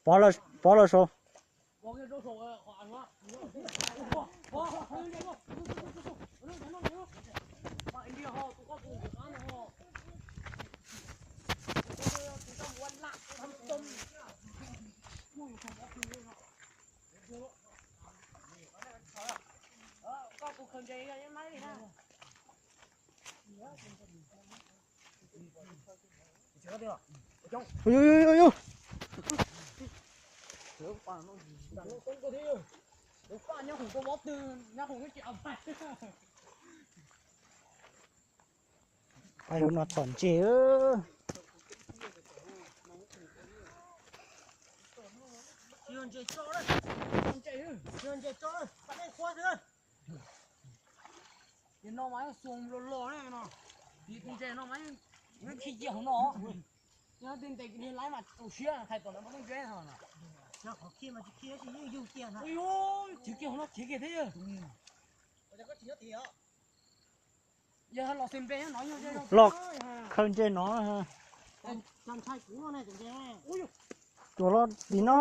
Pov lawm, pov lawm saud. Yus, yus, yus, yus. Pab yus no tom ntses. Ces no mas xoo los los ne no, tus ntses no mas nws khi cia hauv no, yog tej ntes laiv mas tsis tau siab, hais tom no mas ntses no. Qhov khi mas tsis khi, tsis yug yug cia no. Tsis khi hauv no, tsis khi thiab. Yog los xes npe no, los khaws ntses no. Cuam los tim no.